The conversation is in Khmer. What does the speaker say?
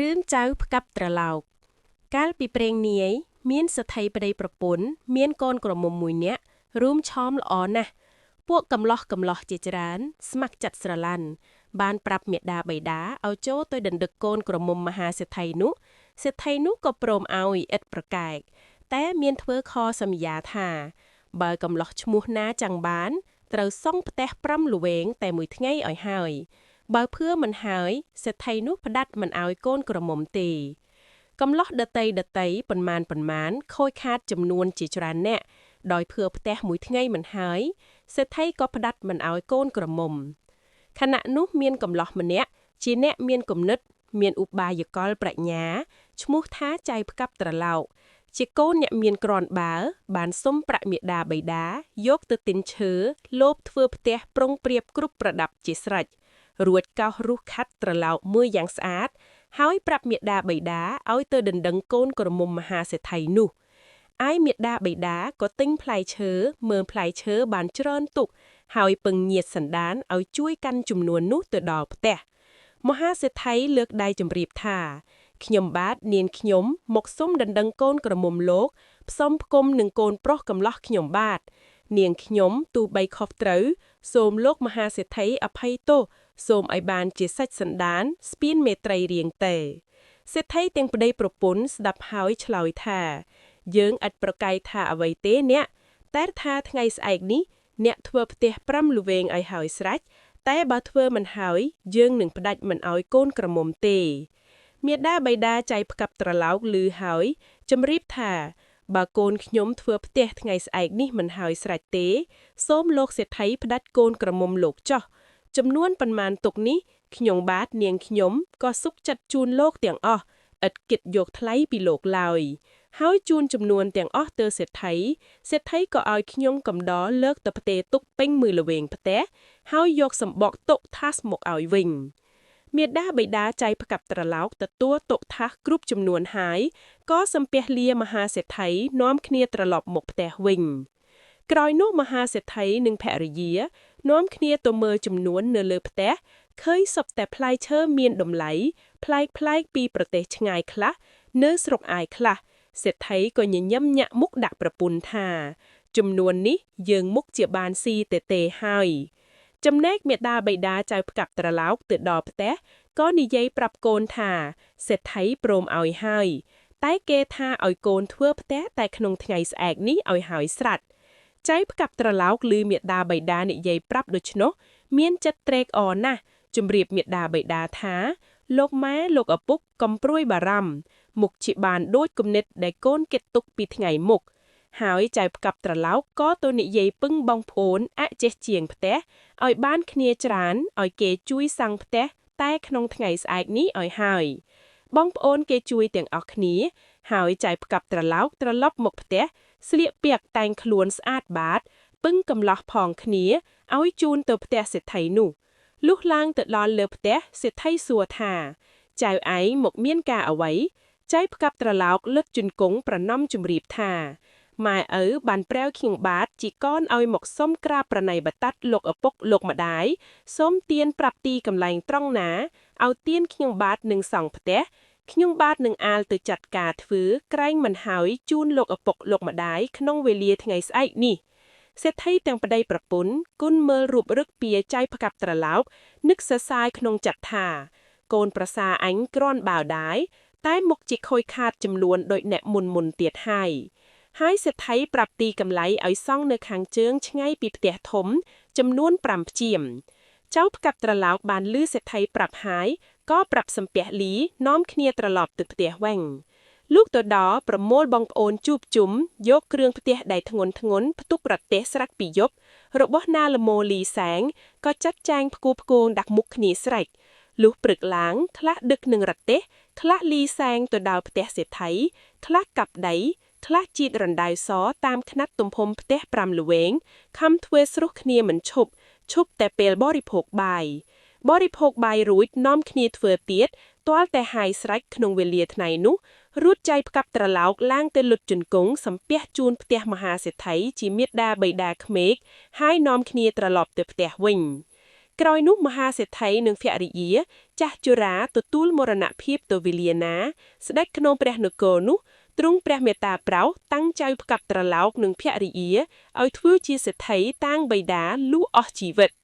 រឿងចៅផ្កាប់ត្រឡោកកាលពីព្រេងនាយមានសទ្ធិប្តីប្រពន្ធមានកូនក្រមុំមួយនាក់រួមឆោមល្អណាស់ពួកកំឡោះកំឡោះជាច្រើនស្ម័គ្រចិត្តស្រឡាញ់បានប្រាប់មេដាបៃតាឲ្យចូលទៅដណ្ដឹកកូនក្រមុំមហាសេដ្ឋីនោះសេដ្ឋីនោះក៏ព្រមឲ្យឥតប្រកែកតែមានធ្វើខសន្យាថាបើកំឡោះឈ្មោះណាចាំងបានត្រូវសង់ផ្ទះ5ល្វែងតែមួយថ្ងៃឲ្យហើយ បើភឿមិនហើយសេដ្ឋីនោះផ្ដាច់មិនឲ្យកូនក្រមុំទេកំឡោះដតីដតីប៉ុន្មានប៉ុន្មានខូចខាតចំនួនជាច្រើនអ្នកដោយភឿផ្ទះមួយថ្ងៃមិនហើយសេដ្ឋីក៏ផ្ដាច់មិនឲ្យកូនក្រមុំខណៈនោះមានកំឡោះម្នាក់ជាអ្នកមានគំនិតមានឧបាយកលប្រាជ្ញាឈ្មោះថាចៅផ្កាប់ត្រឡោកជាកូនអ្នកមានក្រាន់បើបានសុំប្រាក់មេដាបៃតាយកទៅទិញឈើលោបធ្វើផ្ទះប្រុងប្រៀបគ្រប់ប្រដាប់ជាស្រេច រួចកោសរុះខាត់ត្រឡោកមួយយ៉ាងស្អាតហើយប្រាប់មេដាបៃតាឲ្យទៅដណ្ដឹងកូនក្រមុំមហាសេដ្ឋីនោះឯមេដាបៃតាក៏ទិញផ្លែឈើមើលផ្លែឈើបានច្រើនទុកហើយពឹងញាតសន្តានឲ្យជួយកាន់ចំនួននោះទៅដល់ផ្ទះមហាសេដ្ឋីលើកដៃជម្រាបថាខ្ញុំបាទនាងខ្ញុំមកសុំដណ្ដឹងកូនក្រមុំលោកផ្សំផ្គុំនឹងកូនប្រុសកំឡោះខ្ញុំបាទនាងខ្ញុំទោះបីខុសត្រូវសូមលោកមហាសេដ្ឋីអភ័យទោសសូមឲ្យបានជាសាច់សន្តានស្ពានមេត្រីរៀងទេសេដ្ឋីទាំងប្តីប្រពន្ធស្ដាប់ហើយឆ្លើយថាយើងឥតប្រកែកថាអ្វីទេអ្នកតែថាថ្ងៃស្អែកនេះអ្នកធ្វើផ្ទះ5ល្វែងឲ្យហើយស្រេចតែបើធ្វើមិនហើយយើងនឹងផ្ដាច់មិនឲ្យកូនក្រមុំទេមេដាបៃតាចៃផ្កាប់ត្រឡោកឮហើយជម្រាបថាបើកូនខ្ញុំធ្វើផ្ទះថ្ងៃស្អែកនេះមិនហើយស្រេចទេសូមលោកសេដ្ឋីផ្ដាច់កូនក្រមុំលោកចោះចំនួនប៉ុន្មានទុកនេះខ្ញុំបាទនាងខ្ញុំក៏សុខចិត្តជូនលោកទាំងអស់ឥតគិតយកថ្លៃពីលោកឡើយហើយជូនចំនួនទាំងអស់ទៅសេដ្ឋីសេដ្ឋីក៏ឲ្យខ្ញុំកំដរលើកទៅផ្ទេទុកពេញមួយល្វែងផ្ទះហើយយកសម្បកតុថាសមកឲ្យវិញមេដាបៃតាចៃផ្កាប់ត្រឡោកទទួលតុថាសគ្រប់ចំនួនហើយក៏សំពះលាមហាសេដ្ឋីនាំគ្នាត្រឡប់មកផ្ទះវិញក្រោយនោះមហាសេដ្ឋីនិងភរិយានាំគ្នាទៅមើលចំនួននៅលើផ្ទះឃើញសុទ្ធតែផ្លែឈើមានតម្លៃប្លែកៗពីប្រទេសឆ្ងាយខ្លះនៅស្រុកអាយខ្លះសេដ្ឋីក៏ញញឹមញាក់មុខដាក់ប្រពន្ធថាចំនួននេះយើងមុខជាបានស៊ីទេទេហើយចំណែកមេដាបៃតាចៅផ្កាប់ត្រឡោកទៅដល់ផ្ទះក៏និយាយប្រាប់កូនថាសេដ្ឋីព្រមឲ្យហើយតែគេថាឲ្យកូនធ្វើផ្ទះតែក្នុងថ្ងៃស្អែកនេះឲ្យហើយស្រាប់ចៅផ្កាប់ត្រឡោកឮមេដាបៃតានិយាយប្រាប់ដូច្នោះមានចិត្តត្រេកអរណាស់ជម្រាបមេដាបៃតាថាលោកម៉ែលោកឪពុកកុំព្រួយបារម្ភមុខជាបានដូចគំនិតដែលកូនគិតទុកពីថ្ងៃមុខហើយចៅផ្កាប់ត្រឡោកក៏ទៅនិយាយពឹងបងប្អូនអចេះជាងផ្ទះឲ្យបានគ្នាច្រើនឲ្យគេជួយសាំងផ្ទះតែក្នុងថ្ងៃស្អែកនេះឲ្យហើយបងប្អូនគេជួយទាំងអស់គ្នាហើយចៅផ្កាប់ត្រឡោកត្រឡប់មកផ្ទះស្លៀកពាក់តែងខ្លួនស្អាតបាតពឹងកំឡោះផងគ្នាឲ្យជូនទៅផ្ទះសេដ្ឋីនោះលុះឡើងទៅដល់លើផ្ទះសេដ្ឋីសួរថាចៅឯងមកមានការអ្វីចៅផ្កាប់ត្រឡោកលឹកជង្គង់ប្រណម្យជម្រាបថាម៉ែឪបានប្រាវខ្ញុំបាទជីកនឲ្យមកសុំក្រាបប្រណីបតាត់លោកឪពុកលោកម្ដាយសូមទៀនប្រាប់ទីកន្លែងត្រង់ណាឲ្យទៀនខ្ញុំបាទនឹងសង់ផ្ទះខ្ញុំបាទនឹងអាលទៅចាត់ការធ្វើក្រែងមិនហើយជូនលោកឪពុកលោកម្ដាយក្នុងវេលាថ្ងៃស្អែកនេះសេដ្ឋីទាំងប្តីប្រពន្ធគុណមើលរូបរឹកពៀចៃផ្កាប់ត្រឡោកនឹកសរសើរក្នុងចិត្តថាកូនប្រសាអញគ្រាន់បើដែរតែមុខជាខូចខាតចំនួនដោយអ្នកមុនមុនទៀតហើយហើយសេដ្ឋីប្រាប់ទីកម្លៃឲ្យសង់នៅខាងជើងឆ្ងាយពីផ្ទះធំចំនួន5ព្យាមចៅផ្កាប់ត្រឡោកបានលឺសេដ្ឋីប្រាប់ហើយក៏ប្រាប់សំពះលីនាំគ្នាត្រឡប់ទៅផ្ទះវិញលោកទៅដល់ប្រមូលបងប្អូនជួបជុំយកគ្រឿងផ្ទះដែលធ្ងន់ធ្ងន់ផ្ទុករទេះស្រាក់ពីយប់របស់ណាលម៉ូលីសែងក៏ចាត់ចែងផ្គូផ្គងដាក់មុខគ្នាស្រេចលុះព្រឹកឡើងខ្លះដឹកនឹងរទេះខ្លះលីសែងទៅដល់ផ្ទះសេដ្ឋីខ្លះកាប់ដីខ្លះជីករណ្ដៅសតាមខ្នាតទំហំផ្ទះ5ល្វែងខំធ្វើស្រុះគ្នាមិនឈប់ឈប់តែពេលបរិភោគបាយបរិភោគបាយរួចនាំគ្នាធ្វើទៀតទាល់តែហាយស្រេចក្នុងវេលាថ្ងៃនោះរួចចៃផ្កាប់ត្រឡោកឡើងទៅលុតជង្គង់សំពះជូនផ្ទះមហាសេដ្ឋីជាមេដាបៃតាក្មេកហើយនាំគ្នាត្រឡប់ទៅផ្ទះវិញ។ ក្រោយនោះមហាសេដ្ឋីនិងភរិយា ចាស់ជរាទទួលមរណភាពទៅវេលាណា ស្ដេចក្នុងព្រះនគរនោះទ្រង់ព្រះមេត្តាប្រោសតាំងចៅផ្កាប់ត្រឡោកនិងភរិយាឲ្យធ្វើជាសេដ្ឋីតាងបិតាលុះអស់ជីវិត។